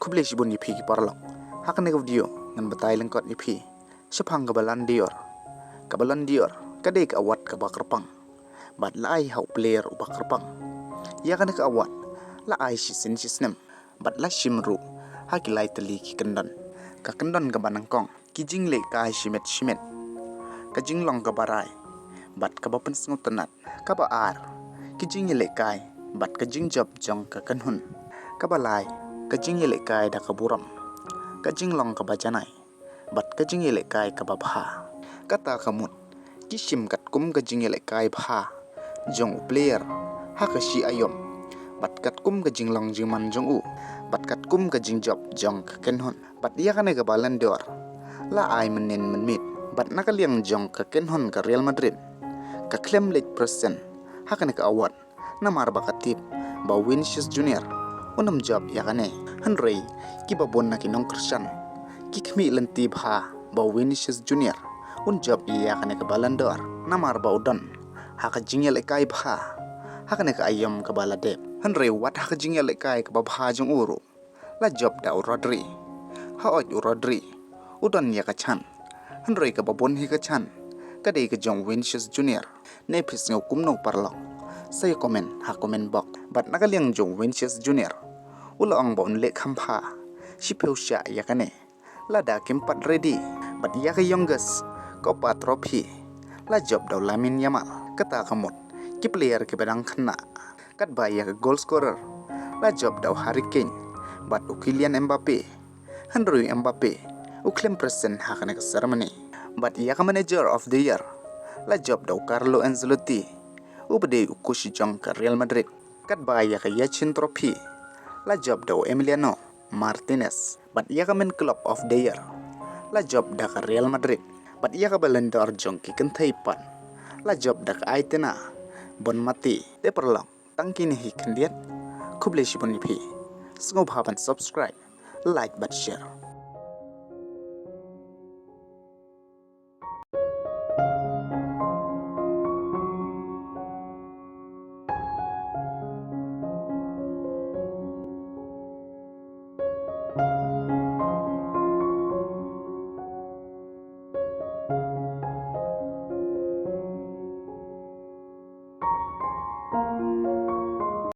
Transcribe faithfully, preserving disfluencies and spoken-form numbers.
Khublei shibun ïa phi ki paralok. Ha kane ka video ngan batai lyngkot ïa phi shaphang ka Ballon d'Or. Ka Ballon d'Or ka dei ka award kaba kyrpang bad la ai ha u player uba kyrpang. Ïa kane ka award la ai shisien shisnem bad la shim ruh ha ki lai tylli ki kyndon. Ka kyndon kaba nyngkong, ki jingïalehkai shimet shimet. Ka jinglong kaba rai bad kaba pynsngewtynnat. Kaba ar, ki jingïalehkai bad ka jingjop jong ka kynhun. Kaba lai, ka jingïalehkai da ka burom. Ka jinglong kaba janai bad ka jingïalehkai kaba bha. Kata ka mut, ki shim katkum ka jingïalehkai bha jong u player ha ka shi aïom, bad katkum ka jinglong jingman jong u, bad katkum ka jingjop jong ka kynhun. Bad ïa kane ka Ballon d'Or la ai mynnin mynmiet. Bad na ka liang jong ka kynhun ka Real Madrid, ka khlem leit present ha kane ka award, namar ba ka tip ba Vinicius Junior un ym jop ïa kane. Hynrei kiba bun na ki nongkyrshan ki khmih lynti bha ba Vinicius Junior un jop ïa kane ka Ballon d'Or, namar ba u don ha ka jingïalehkai bha ha kane ka aïom kaba la dep. Hynrei wat ha ka jingïalehkai kaba bha jong u ruh, la jop da u Rodri. Hooid, u Rodri u don ïa ka chance, hynrei kaba bun hi ka chance ka dei ka jong Vinicius Junior. Ne phi sngew kumno paralok? Sa ïa comment ha comment box. Bad na ka liang jong Vinicius Junior, u la ong ba un leh kham bha shiphew shah ïa kane lada kim pat ready. Bad ïa ka Youngest Copa Trophy la jop da u Lamine Yamal. Kata ka mut, ki player kiba dang khynnah. Katba ïa ka goal scorer la jop da u Harry Kane bad u Kylian Mbappe. Hynrei u Mbappe u khlem present ha kane ka ceremony. Bad ïa ka Manager of the Year la jop da u Carlo Ancelotti, uba dei u coach jong ka Real Madrid. Katba ïa ka Yachin Trophy la jop da u Emiliano Martinez. Bad ïa ka Man Club of the Year la jop da ka Real Madrid. Bad ïa ka Ballon d'Or jong ki kynthei pat la jop da ka Aitana Bonmati. Te paralok, tang kine hi khyndiat. Khublei shibun ïa phi. Sngewbha ban subscribe, like bad share.